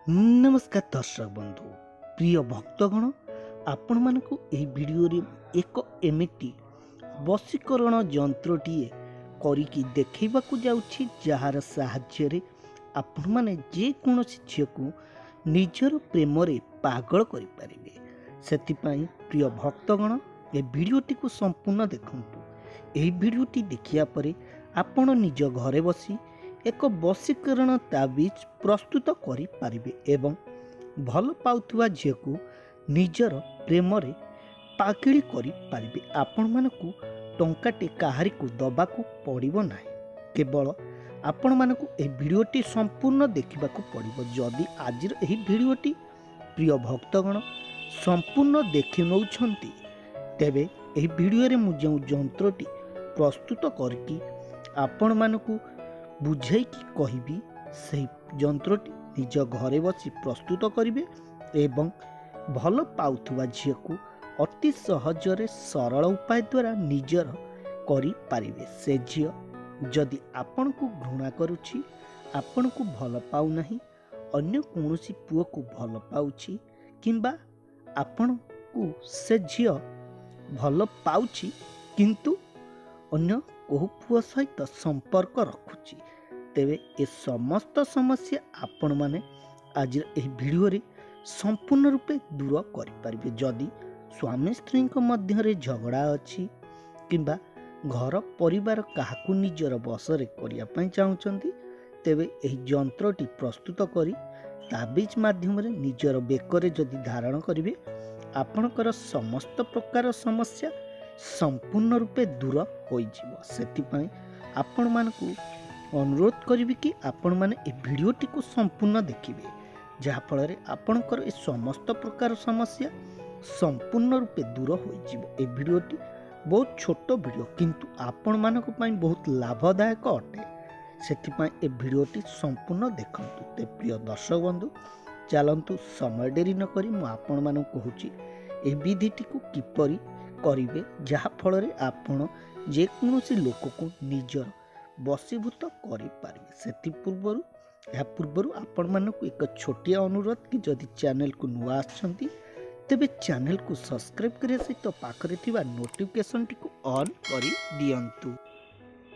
ନମସ୍କାର ଦର୍ଶକ ବନ୍ଧୁ, ପ୍ରିୟ ଭକ୍ତଗଣ, ଆପଣମାନଙ୍କୁ ଏହି ଭିଡ଼ିଓରେ ଏକ ଏମିତି ବଶୀକରଣ ଯନ୍ତ୍ରଟିଏ କରିକି ଦେଖାଇବାକୁ ଯାଉଛି, ଯାହାର ସାହାଯ୍ୟରେ ଆପଣମାନେ ଯେକୌଣସି ଝିଅକୁ ନିଜର ପ୍ରେମରେ ପାଗଳ କରିପାରିବେ। ସେଥିପାଇଁ ପ୍ରିୟ ଭକ୍ତଗଣ, ଏ ଭିଡ଼ିଓଟିକୁ ସମ୍ପୂର୍ଣ୍ଣ ଦେଖନ୍ତୁ। ଏହି ଭିଡ଼ିଓଟି ଦେଖିବା ପରେ ଆପଣ ନିଜ ଘରେ ବସି ଏକ ବଶୀକରଣ ତାବିଜ ପ୍ରସ୍ତୁତ କରିପାରିବେ ଏବଂ ଭଲ ପାଉଥିବା ଝିଅକୁ ନିଜର ପ୍ରେମରେ ପାଗିଳି କରିପାରିବେ। ଆପଣମାନଙ୍କୁ ଟଙ୍କାଟେ କାହାରିକୁ ଦେବାକୁ ପଡ଼ିବ ନାହିଁ, କେବଳ ଆପଣମାନଙ୍କୁ ଏହି ଭିଡ଼ିଓଟି ସମ୍ପୂର୍ଣ୍ଣ ଦେଖିବାକୁ ପଡ଼ିବ। ଯଦି ଆଜିର ଏହି ଭିଡ଼ିଓଟି ପ୍ରିୟ ଭକ୍ତଗଣ ସମ୍ପୂର୍ଣ୍ଣ ଦେଖି ନେଉଛନ୍ତି, ତେବେ ଏହି ଭିଡ଼ିଓରେ ମୁଁ ଯେଉଁ ଯନ୍ତ୍ରଟି ପ୍ରସ୍ତୁତ କରିକି ଆପଣମାନଙ୍କୁ ବୁଝେଇକି କହିବି, ସେହି ଯନ୍ତ୍ରଟି ନିଜ ଘରେ ବସି ପ୍ରସ୍ତୁତ କରିବେ ଏବଂ ଭଲ ପାଉଥିବା ଝିଅକୁ ଅତି ସହଜରେ ସରଳ ଉପାୟ ଦ୍ୱାରା ନିଜର କରିପାରିବେ। ସେ ଝିଅ ଯଦି ଆପଣଙ୍କୁ ଘୃଣା କରୁଛି, ଆପଣଙ୍କୁ ଭଲ ପାଉନାହିଁ, ଅନ୍ୟ କୌଣସି ପୁଅକୁ ଭଲ ପାଉଛି, କିମ୍ବା ଆପଣଙ୍କୁ ସେ ଝିଅ ଭଲ ପାଉଛି କିନ୍ତୁ ଅନ୍ୟ କେଉଁ ପୁଅ ସହିତ ସମ୍ପର୍କ ରଖୁଛି, ତେବେ ଏ ସମସ୍ତ ସମସ୍ୟା ଆପଣମାନେ ଆଜିର ଏହି ଭିଡ଼ିଓରେ ସମ୍ପୂର୍ଣ୍ଣ ରୂପେ ଦୂର କରିପାରିବେ। ଯଦି ସ୍ୱାମୀ ସ୍ତ୍ରୀଙ୍କ ମଧ୍ୟରେ ଝଗଡ଼ା ଅଛି କିମ୍ବା ଘର ପରିବାର କାହାକୁ ନିଜର ବଶରେ କରିବା ପାଇଁ ଚାହୁଁଛନ୍ତି, ତେବେ ଏହି ଯନ୍ତ୍ରଟି ପ୍ରସ୍ତୁତ କରି ତାବିଜ ମାଧ୍ୟମରେ ନିଜର ବେକରେ ଯଦି ଧାରଣ କରିବେ, ଆପଣଙ୍କର ସମସ୍ତ ପ୍ରକାର ସମସ୍ୟା ସମ୍ପୂର୍ଣ୍ଣ ରୂପେ ଦୂର ହୋଇଯିବ। ସେଥିପାଇଁ ଆପଣମାନଙ୍କୁ ଅନୁରୋଧ କରିବି କି ଆପଣମାନେ ଏ ଭିଡ଼ିଓଟିକୁ ସମ୍ପୂର୍ଣ୍ଣ ଦେଖିବେ, ଯାହାଫଳରେ ଆପଣଙ୍କର ଏ ସମସ୍ତ ପ୍ରକାର ସମସ୍ୟା ସମ୍ପୂର୍ଣ୍ଣ ରୂପେ ଦୂର ହୋଇଯିବ। ଏ ଭିଡ଼ିଓଟି ବହୁତ ଛୋଟ ଭିଡ଼ିଓ, କିନ୍ତୁ ଆପଣମାନଙ୍କ ପାଇଁ ବହୁତ ଲାଭଦାୟକ ଅଟେ। ସେଥିପାଇଁ ଏ ଭିଡ଼ିଓଟି ସମ୍ପୂର୍ଣ୍ଣ ଦେଖନ୍ତୁ। ତେ ପ୍ରିୟ ଦର୍ଶକ ବନ୍ଧୁ, ଚାଲନ୍ତୁ ସମୟ ଡେରି ନକରି ମୁଁ ଆପଣମାନଙ୍କୁ କହୁଛି ଏ ବିଧିଟିକୁ କିପରି କରିବେ, ଯାହାଫଳରେ ଆପଣ ଯେକୌଣସି ଲୋକକୁ ନିଜର ବଶୀଭୂତ କରିପାରିବେ। ସେଥିପୂର୍ବରୁ ଏହା ପୂର୍ବରୁ ଆପଣମାନଙ୍କୁ ଏକ ଛୋଟିଆ ଅନୁରୋଧ କି ଯଦି ଚ୍ୟାନେଲକୁ ନୂଆ ଆସିଛନ୍ତି, ତେବେ ଚ୍ୟାନେଲକୁ ସବସ୍କ୍ରାଇବ୍ କରିବା ସହିତ ପାଖରେ ଥିବା ନୋଟିଫିକେସନଟିକୁ ଅନ୍ କରିଦିଅନ୍ତୁ।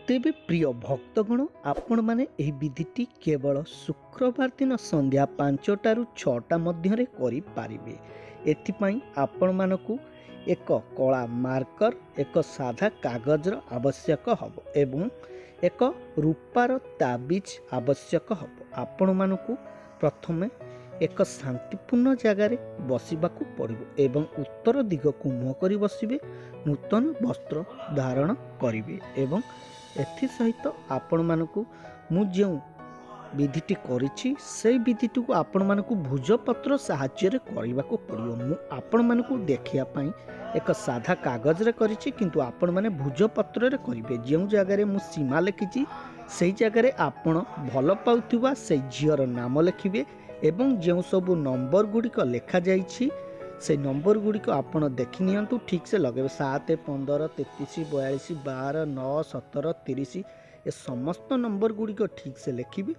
ତେବେ ପ୍ରିୟ ଭକ୍ତଗଣ, ଆପଣମାନେ ଏହି ବିଧିଟି କେବଳ ଶୁକ୍ରବାର ଦିନ ସନ୍ଧ୍ୟା 5ଟାରୁ 6ଟା ମଧ୍ୟରେ କରିପାରିବେ। ଏଥିପାଇଁ ଆପଣମାନଙ୍କୁ ଏକ କଳା ମାର୍କର, ଏକ ସାଧା କାଗଜର ଆବଶ୍ୟକ ହେବ ଏବଂ ଏକ ରୂପାର ତାବିଜ ଆବଶ୍ୟକ ହେବ। ଆପଣମାନଙ୍କୁ ପ୍ରଥମେ ଏକ ଶାନ୍ତିପୂର୍ଣ୍ଣ ଜାଗାରେ ବସିବାକୁ ପଡ଼ିବ ଏବଂ ଉତ୍ତର ଦିଗକୁ ମୁହଁ କରି ବସିବେ, ନୂତନ ବସ୍ତ୍ର ଧାରଣ କରିବେ ଏବଂ ଏଥିସହିତ ଆପଣମାନଙ୍କୁ ମୁଁ ଯେଉଁ ବିଧିଟି କରିଛି, ସେଇ ବିଧିଟିକୁ ଆପଣମାନଙ୍କୁ ଭୁଜପତ୍ର ସାହାଯ୍ୟରେ କରିବାକୁ ପଡ଼ିବ। ମୁଁ ଆପଣମାନଙ୍କୁ ଦେଖିବା ପାଇଁ ଏକ ସାଧା କାଗଜରେ କରିଛି, କିନ୍ତୁ ଆପଣମାନେ ଭୁଜପତ୍ରରେ କରିବେ। ଯେଉଁ ଜାଗାରେ ମୁଁ ସୀମା ଲେଖିଛି, ସେଇ ଜାଗାରେ ଆପଣ ଭଲ ପାଉଥିବା ସେଇ ଝିଅର ନାମ ଲେଖିବେ ଏବଂ ଯେଉଁ ସବୁ ନମ୍ବର ଗୁଡ଼ିକ ଲେଖାଯାଇଛି, ସେଇ ନମ୍ବର ଗୁଡ଼ିକ ଆପଣ ଦେଖି ନିଅନ୍ତୁ, ଠିକ୍ସେ ଲଗାଇବେ। 7, 15, 33, 42, 12, 9, 17, 30, ଏ ସମସ୍ତ ନମ୍ବର ଗୁଡ଼ିକ ଠିକ୍ସେ ଲେଖିବେ।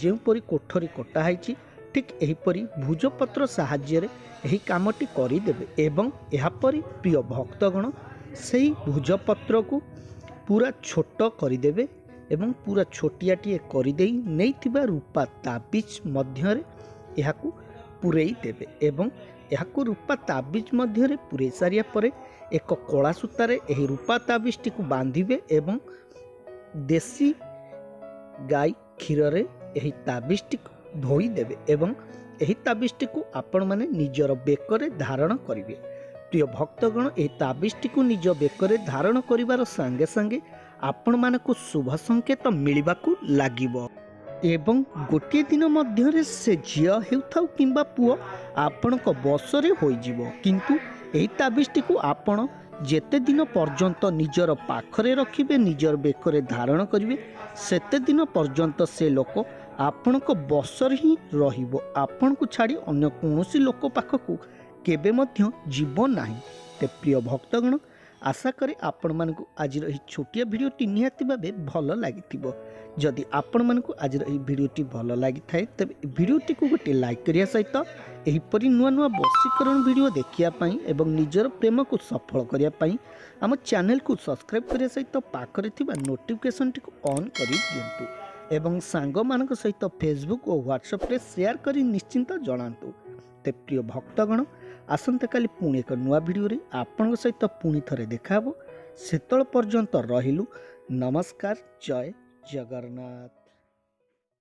ଯେଉଁପରି କୋଠରୀ କଟା ହେଇଛି, ଠିକ୍ ଏହିପରି ଭୁଜପତ୍ର ସାହାଯ୍ୟରେ ଏହି କାମଟି କରିଦେବେ ଏବଂ ଏହାପରେ ପ୍ରିୟ ଭକ୍ତଗଣ, ସେଇ ଭୁଜପତ୍ରକୁ ପୁରା ଛୋଟ କରିଦେବେ ଏବଂ ପୁରା ଛୋଟିଆଟିଏ କରିଦେଇ ନେଇଥିବା ରୂପା ତାବିଜ ମଧ୍ୟରେ ଏହାକୁ ପୂରେଇ ଦେବେ ଏବଂ ଏହାକୁ ରୂପା ତାବିଜ ମଧ୍ୟରେ ପୂରେଇ ସାରିବା ପରେ ଏକ କଳା ସୂତାରେ ଏହି ରୂପା ତାବିଜଟିକୁ ବାନ୍ଧିବେ ଏବଂ ଦେଶୀ ଗାଈ କ୍ଷୀରରେ ଏହି ତାବିଜଟିକୁ ଧୋଇଦେବେ ଏବଂ ଏହି ତାବିଜଟିକୁ ଆପଣମାନେ ନିଜର ବେକରେ ଧାରଣ କରିବେ। ପ୍ରିୟ ଭକ୍ତଗଣ, ଏହି ତାବିଜଟିକୁ ନିଜ ବେକରେ ଧାରଣ କରିବାର ସାଙ୍ଗେ ସାଙ୍ଗେ ଆପଣମାନଙ୍କୁ ଶୁଭ ସଂକେତ ମିଳିବାକୁ ଲାଗିବ ଏବଂ ଗୋଟିଏ ଦିନ ମଧ୍ୟରେ ସେ ଝିଅ ହେଉଥାଉ କିମ୍ବା ପୁଅ, ଆପଣଙ୍କ ବଶରେ ହୋଇଯିବ। କିନ୍ତୁ ଏହି ତାବିଜଟିକୁ ଆପଣ ଯେତେ ଦିନ ପର୍ଯ୍ୟନ୍ତ ନିଜର ପାଖରେ ରଖିବେ, ନିଜର ବେକରେ ଧାରଣ କରିବେ, ସେତେ ଦିନ ପର୍ଯ୍ୟନ୍ତ ସେ ଲୋକ ଆପଣଙ୍କ ବଶରେ ହିଁ ରହିବ। ଆପଣଙ୍କୁ ଛାଡ଼ି ଅନ୍ୟ କୌଣସି ଲୋକ ପାଖକୁ କେବେ ମଧ୍ୟ ଯିବ ନାହିଁ। ତେ ପ୍ରିୟ ଭକ୍ତଗଣ, ଆଶା କରେ ଆପଣମାନଙ୍କୁ ଆଜିର ଏହି ଛୋଟିଆ ଭିଡ଼ିଓଟି ନିହାତି ଭାବେ ଭଲ ଲାଗିଥିବ। ଯଦି ଆପଣମାନଙ୍କୁ ଆଜିର ଏହି ଭିଡ଼ିଓଟି ଭଲ ଲାଗିଥାଏ, ତେବେ ଭିଡ଼ିଓଟିକୁ ଗୋଟିଏ ଲାଇକ୍ କରିବା ସହିତ ଏହିପରି ନୂଆ ନୂଆ ବଶୀକରଣ ଭିଡ଼ିଓ ଦେଖିବା ପାଇଁ ଏବଂ ନିଜର ପ୍ରେମକୁ ସଫଳ କରିବା ପାଇଁ ଆମ ଚ୍ୟାନେଲକୁ ସବସ୍କ୍ରାଇବ୍ କରିବା ସହିତ ପାଖରେ ଥିବା ନୋଟିଫିକେସନ୍ଟିକୁ ଅନ୍ କରି ଦିଅନ୍ତୁ ଏବଂ ସାଙ୍ଗମାନଙ୍କ ସହିତ ଫେସବୁକ୍ ଓ ହ୍ୱାଟ୍ସଆପ୍ରେ ସେୟାର କରି ନିଶ୍ଚିନ୍ତ ଜଣାନ୍ତୁ। ତେ ପ୍ରିୟ ଭକ୍ତଗଣ, ଆସନ୍ତାକାଲି ପୁଣି ଏକ ନୂଆ ଭିଡ଼ିଓରେ ଆପଣଙ୍କ ସହିତ ପୁଣି ଥରେ ଦେଖାହେବ। ସେତେବେଳେ ପର୍ଯ୍ୟନ୍ତ ରହିଲୁ, ନମସ୍କାର, ଜୟ ଜଗନ୍ନାଥ।